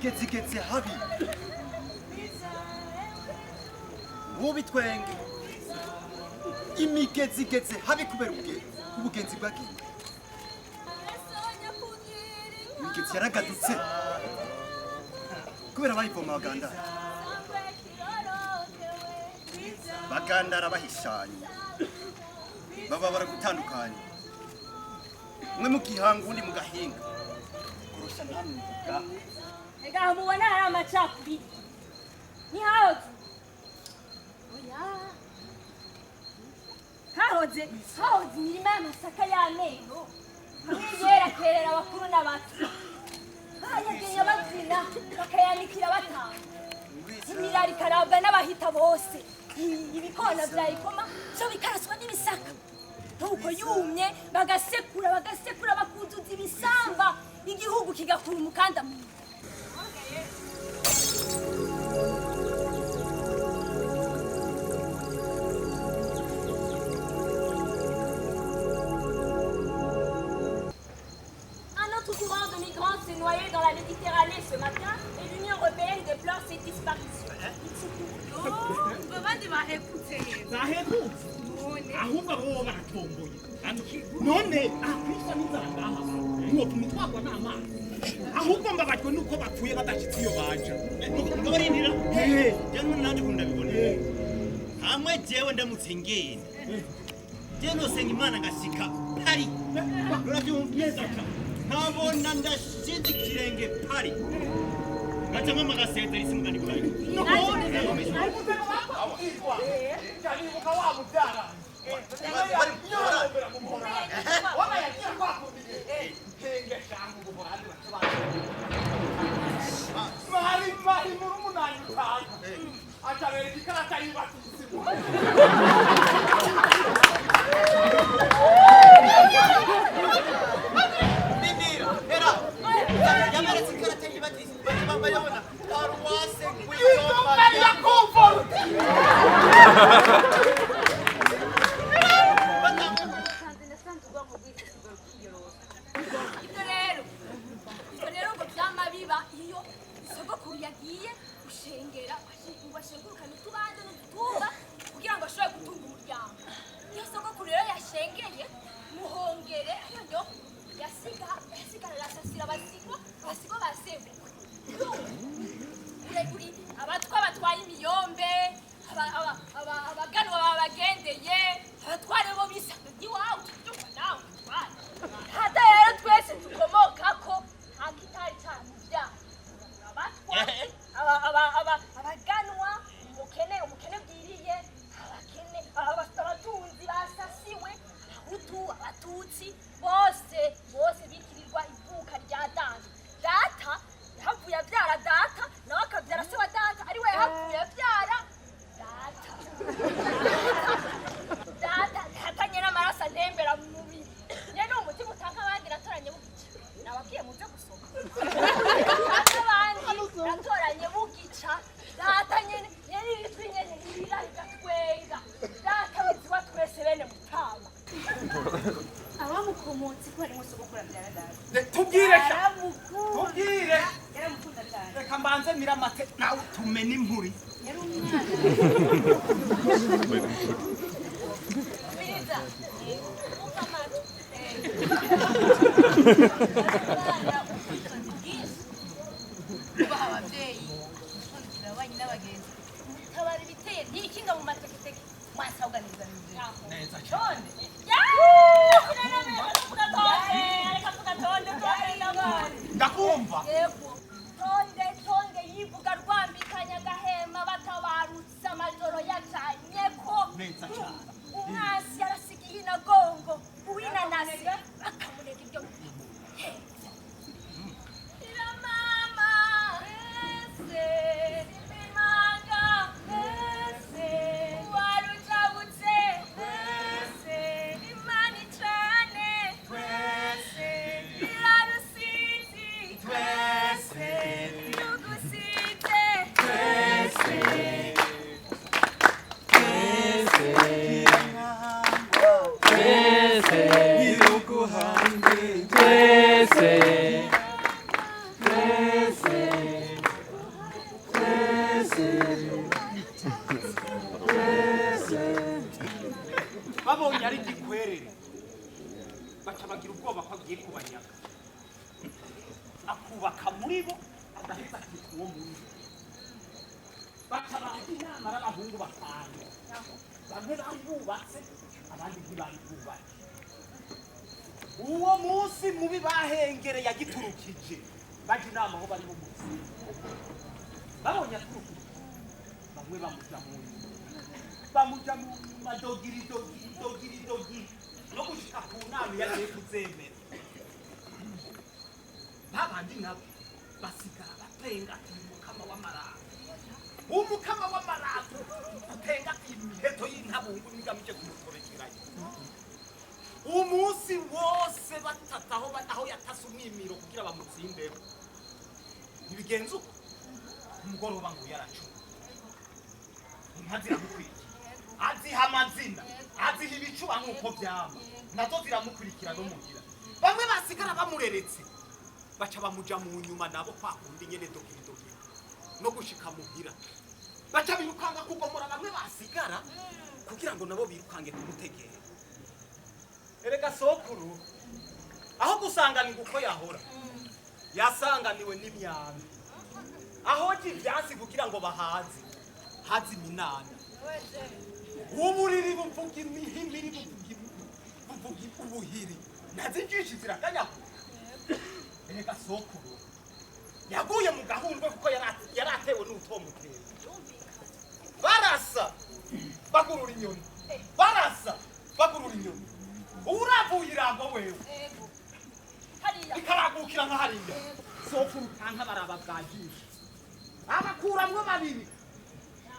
Imigezi igeze habi. Mubitwenge. Imigezi igeze habi kubera ubugenzi bwagiye. Imigezi yaragadutse kubera bayivoma bagandara. Bagandara bahishanye. Baba baragutandukanye. Umwe mu gihanga undi mu gahinga. Kurusha namwe mvuga. Ega mubona hari amacakubiri. Ni hahoze. Oya. Hahoze, hahoze imirima y'amasaka y'amenyo. Hamwe yera kerera abakuru n'abato. Bayagenya babyina bakayanikira batanga. Imirari ikarabwa n'abahita bose. Ibikona vya ikoma byo bikaraswa n'ibisaka. Nuko yumye bagasekura bagasekura bakuzuza ibisamba igihugu kigakura umukanda mu. Un autre courant de migrants s'est noyé dans la Méditerranée ce matin et l'Union européenne déplore cette disparition. Abandi bahekutse bahekutse ahubwo abo baratomboye none akwisa n'inzara ngaha mwopfuma utwagwa n'amazi ahubwo mbabajwe nuko bapfuye badashitse iyo baja mukabarindira jewe nanje ukuntu ndabibona hamwe jewe ndamutse ngenda jewe nosenga Imana ngashika Pari uravyumva neza cane nkabona ndashinze ikirenge Pari ngacamo amagasezera isi mugani burayi Ibyo rero ngo byama biba iyo sogokuru yagiye gushengera ngo ashengurukane utubande n'udutumba kugira ngo ashobore gutunga umuryango. Iyo sogokuru rero yashengeye muhongere ariyo yasiga yasigara arasasira abasigwa abasigwa basembuka. Uri abatwa batwaye imiyombe abaganwa babagendeye abatware bo bisanga iwawe tubyumva nawe utware. Hata rero twese dukomokako nta kitari cyamubyara. Abatwa abaganwa umukene umukene bwiriye abakene abatunzi basasiwe abahutu abatutsi bose bose bitirirwa ivuka rya data. Data yahavuye abyara data nawe akabyara se wa data ari we yahavuye abyara data. Data data nyene amaraso antembera mu mubiri nyene umutima utanka abandi natoranye bugica nababwiye muze gusoma abandi natoranye bugica data nyene nyene ijwi nyene ririra rigatwenga data wiziwa twese bene mutama. Abamukomotse ko harimo sogokuru abyara data. Tubwire sha tubwire yaramukunda cyane. Reka mbanze miramate nawe tumene impuri yari umwana. Biriza umva amatwi. Umwana ubwitonzi bwinshi kubaha ababyeyi gukundikira ababanyi n'abagenzi gutabara ibiteye ntikinga mu mateketeke mwasawuganiza neza cyane. Ndakumva Yego tonde tonde yivuga rwambikanya agahema batabarutse amajoro yacanye ko neza cyane. Umwasi yarasigiye inagongo uwinanasi bakamunega ibyo. Iramama ese imanga ese warujabutse ese imana icane twese irarusizi twese tugusize twese twese Iruguhande twese twese. Akubaka muri bo agaheza akitwa uwo muri bo. Bakabaha inama n'abahungu batanu. Bamwe bari bubatse, abandi ntibari bubatse. Uwo munsi mubi bahengereye agiturukije, baje inama aho bari bumuzi. Babonye aturukije, bamwe bamuja mu nyuma. Bamuja mu nyuma dogiri dogiri dogiri dogiri. No gushika ku nama yagiye kuzemera. Babandi nabo basigara batenga ati umukama w'amaranga. Umukama w'amaranga atenga ati imiheto y'intabungu nigamije kumutorekerayo. Umunsi wose batataho aho yatase umwimiro kugira bamutsindeho. Ntibigenze uko. Umugoroba ngo yaracuma. Inka ziramukurikira. Aziha amazina, aziha ibicuba nk'uko byama. Nazo ziramukurikira no mugira. Bamwe basigara bamureretse. Baca bamuja mu nyuma nabo kwa kundi nyene dogiri dogiri. No gushika muhira. Baca birukanga kugomora bamwe basigara kugira ngo nabo birukange kumutegera. Erega sokuru aho gusanganirwa uko yahora yasanganiwe n'imyambi. Aho ibyansi kugira ngo bahaze hazi iminana. Uburiri buvuga imihimiri buvuga ubuhiri nazinjishi zirakanyakuka. Erega sokuru yaguye mu gahundwe kuko yaratewe n'utomutera. Barasa bagurura inyoni, barasa bagurura inyoni. Uravuye irango wewe ikaragukira nka hariya. Sokuru kanka baraba bwajisha abakuramwo babiri,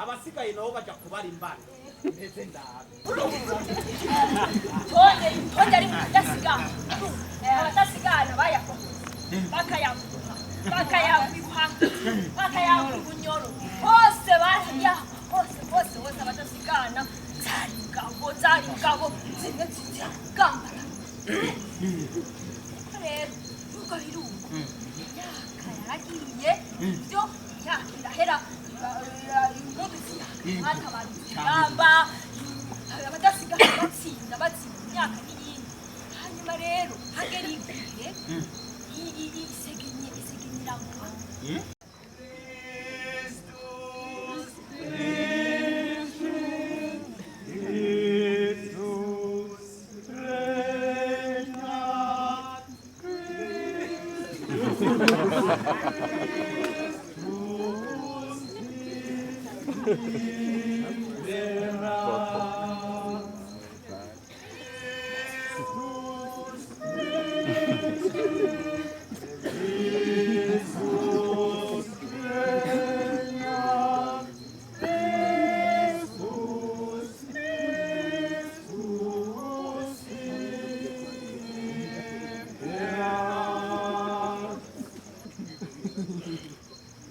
abasigaye nabo baja kubara imbana. Mpeze ndabe tonde ari mu badasigana. Abadasigana bayakoze bakayamuha bakayamuha bakayamuha ubunyoro hose barya hose hose hose. Abadasigana zari ingabo zari ingabo zimwe ziragambara. Rero nuko birungo imyaka yaragiye ibyo imyaka irahera, impundu ziraka batabarutse ingamba, abadasigana batsinda batsinda imyaka n'iyindi. Hanyuma rero hagera igihe isegenye iragwa.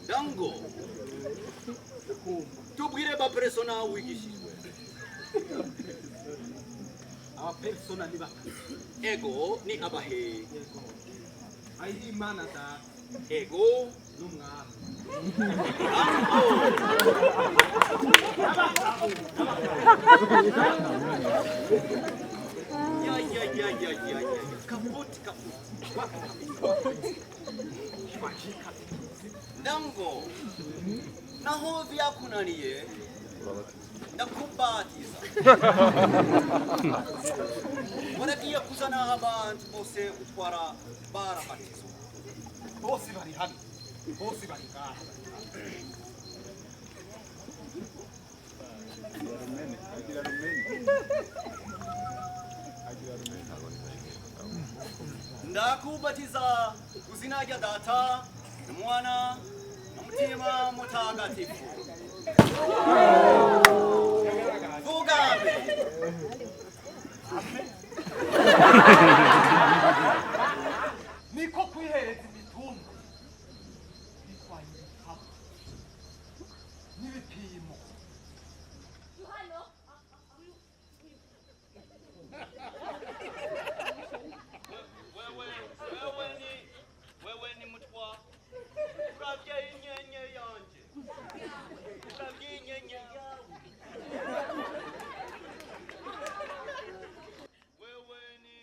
Dango tubwire bapersona wigishijwe. Abapersona ni batatu. Ego ni abahe. Aho Imana data. Ego n'umwami. Ya ya ya ya ya ya. Kaputi kaputi. Dango naho vyakunaniye ndakubatiza. Waragiye kuzana abantu bose utwara barabatizwa. Bose bari hano, bose bari ngaha. Ndakubatiza kuzina rya data n'umwana n'umutima mutagatifu. Vuga amen. Niko kwihereza imitumba bitwaye ibitabo n'ibipimo. Wewe ni mutwa. Uravye inyenye yanje. Uravye inyenye yawe. Wewe ni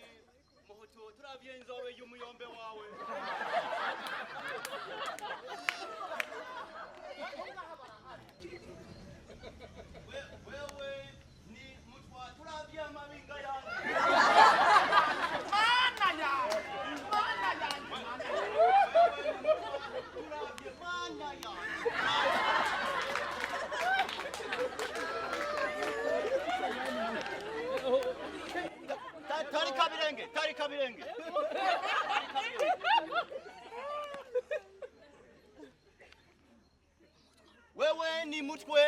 muhutu. Turavye inzobe y'umuyombe wawe. amabinga yanjye. Mana yawe, mana yanjye, mana yawe. Turavye mana yanjye. Tari kabirenge, tari kabirenge. Wewe ni mutwe,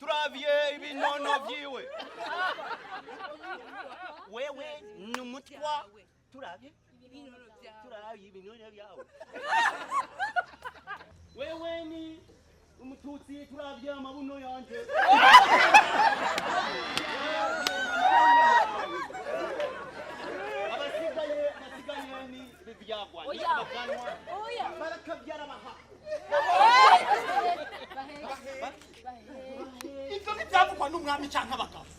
turavye ibinono vyiwe. Wewe ni mutwa, turavye turavye ibinono vyawe. Wewe ni umututsi, turavye amabuno yanje. Abasigaye ni ibivyagwa, ni Oya. abaganwa. Oya. Barakavyara bahako. Ibyo ntibyavugwa n'umwami cyangwa abagabo,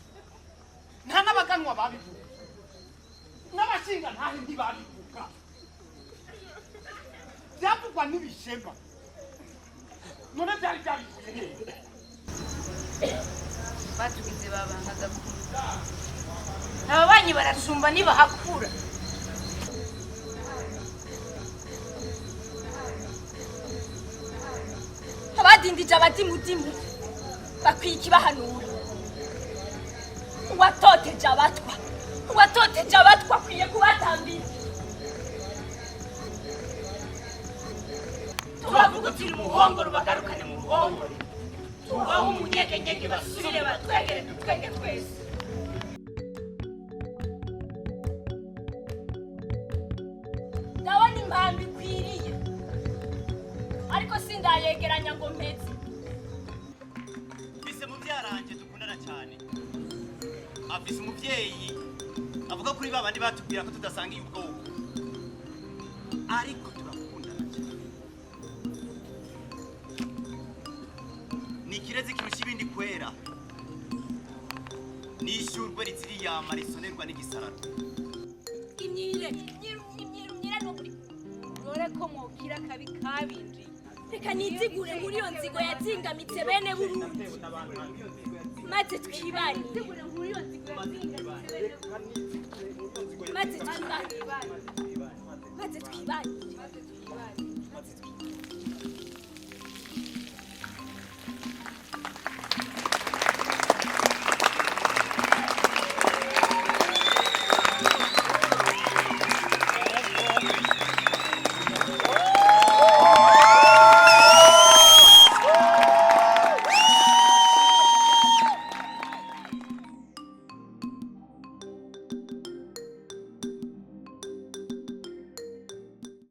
nta n'abaganwa babivuga, n'abashinga ntahe ntibabivuga, byavugwa n'ibishema. None byari byabivuye hehe? Batugize babangaga kure, ababanyi baracumba ntibahakura. Abadindije abadimudimu bakwiye ikibahanura. Uwatoteje abatwa, uwatoteje abatwa akwiye kubatambira. Tubavugutira umuhongoro bagarukane mu ruhongore, tubahe umunyegenyege basubire batwegere dutwenge twese. Ndabona impambi ikwiriye, ariko sindayegeranya ngo mpeze. Mfise muvyaranje dukundana cyane. Afise umuvyeyi avuga kuri babandi batubwira ko tudasangiye ubwoko. Ariko turakundana cyane. Ni ikirezi kirusha ibindi kwera. Ni ishurwe riziriyama risonerwa n'igisarara. Imyire imyire imyire imyire n'ukuri. Dore ko mwokira kabi kabinjiye. Reka nizigure muri iyo nzigo yazingamitse bene Burundi, maze twibanire, maze twibanire, maze twibanire.